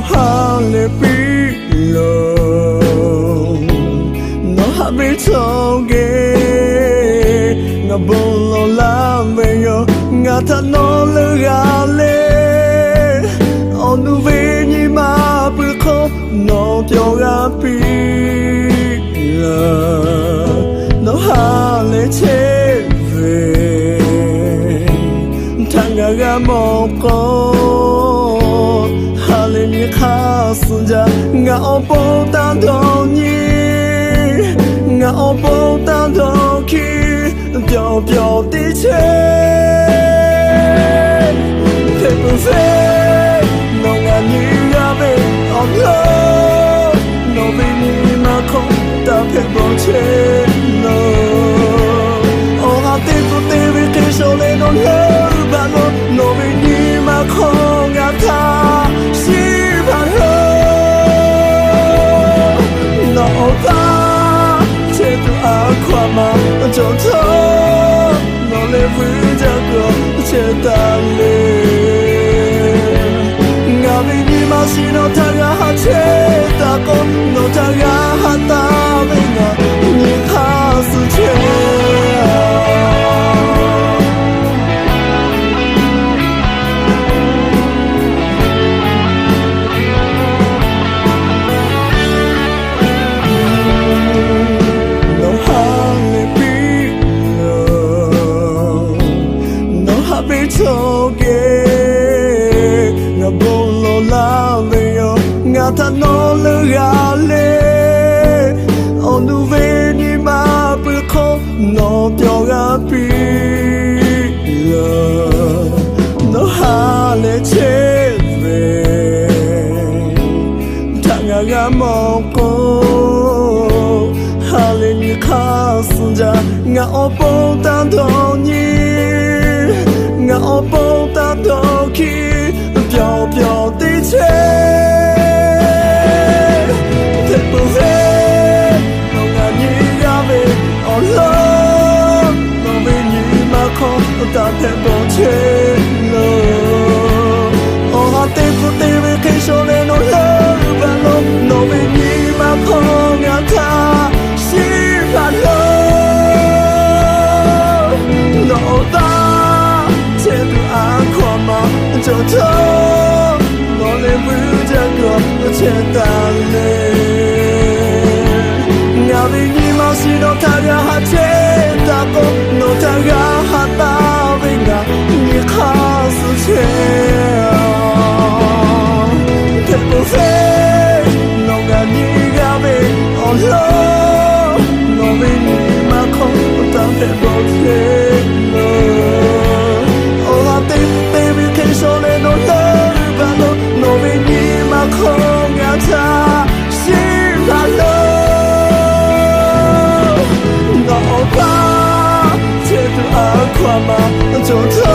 Ha lehˬ piˇ loˬ, nawˬ haꞈ ve chaw geh ngaˬ bon lawˬ laˇ ve yoˬ. Ngaˬ htaꞈ nawˬ leuˬ g'a leh, awˬ nu ve nyi ma pui hk'aw nawˬ pyawˬ g'a piˇ laˇ. Nawˬ ha lehˬ chehˇ ve htaꞈ ngaˬ g'a mawˬ k'o, ha lehˬ nyi hk'aˇ suh jaˇ. Ngaˬ awˬ pon taˇ dawˇ nyi, ngaˬ awˬ pon taˇ dawˇ hkiˇ, pyawˬ pyawˬ teˇ chehˇ. Hpehꞈ peuˬ ve, nawˬ ngaˬ nyi g'a ve awˬ hk'aw, nawˬ ve nyi ma hk'aw taˇ hpehꞈ bawˬ chehˇ loˬ. Awˬ ha teˇ pun te ve hk'e shawˍ leh nawˬ leuˆ baˬ lo, nawˬ ve nyi ma hk'aw ngaˬ htaꞈ shiˍ baˬ loˬ. Nawˬ awˬ hk'aˇ chehˇ tuˬ a hkaw a ma cawˬ htawˇ, nawˬ leh vuiˬ jaˇ kuiˬ chehˇ taˍ le. Ngaˬ ve nyi ma shiˍ nawˬ htaꞈ g'a haꞈ chehˇ taˍ k'o, nawˬ htaꞈ g'a haꞈ taˍ ve ngaˬ nyi hk'aˇ suh chehˇ. Nawˬ ha lehˬ piˇ loˬ, nawˬ haꞈ ve chaw geh ngaˬ bon lawˬ laˇ ve yoˬ. Ngaˬ htaꞈ nawˬ leuˬ g'a leh, awˬ nu ve nyi ma pui hk'aw nawˬ pyawˬ g'a piˇ laˇ. Nawˬ ha lehˬ chehˇ ve htaꞈ ngaˬ g'a mawˬ k'o, ha lehˬ nyi hk'aˇ suh jaˇ. Ngaˬ awˬ pon taˇ dawˇ nyi, ngaˬ awˬ pon taˇ dawˇ hkiˇ, pyawˬ pyawˬ teˇ chehˇ. Hpehꞈ peuˬ ve, nawˬ ngaˬ nyi g'a ve awˬ hk'aw, nawˬ ve nyi ma hk'aw taˇ hpehꞈ bawˬ chehˇ loˬ. Awˬ ha teˇ pun te ve hk'e shawˍ leh nawˬ leuˆ baˬ lo, nawˬ ve nyi ma hk'aw ngaˬ htaꞈ shiˍ baˬ loˬ. Nawˬ awˬ hk'aˇ chehˇ tuˬ a hkaw a ma cawˬ htawˇ, nawˬ leh vuiˬ jaˇ kuiˬ chehˇ taˍ le. Ngaˬ ve nyi ma shiˍ nawˬ htaꞈ g'a haꞈ chehˇ taˍ k'o, nawˬ htaꞈ g'a haꞈ taˍ ve ngaˬ nyi hk'aˇ suh chehˇ. Hpehꞈ peuˬ ve, nawˬ ngaˬ nyi g'a ve awˬ hk'aw, nawˬ ve nyi ma hk'aw taˇ hpehꞈ bawˬ chehˇ loˬ. Awˬ ha teˇ pun te ve hk'e shawˍ leh nawˬ leuˆ baˬ lo, nawˬ ve nyi ma hk'aw ngaˬ htaꞈ shiˍ baˬ loˬ. Nawˬ awˬ hk'aˇ chehˇ tuˬ a hkaw a ma cawˬ htawˇ,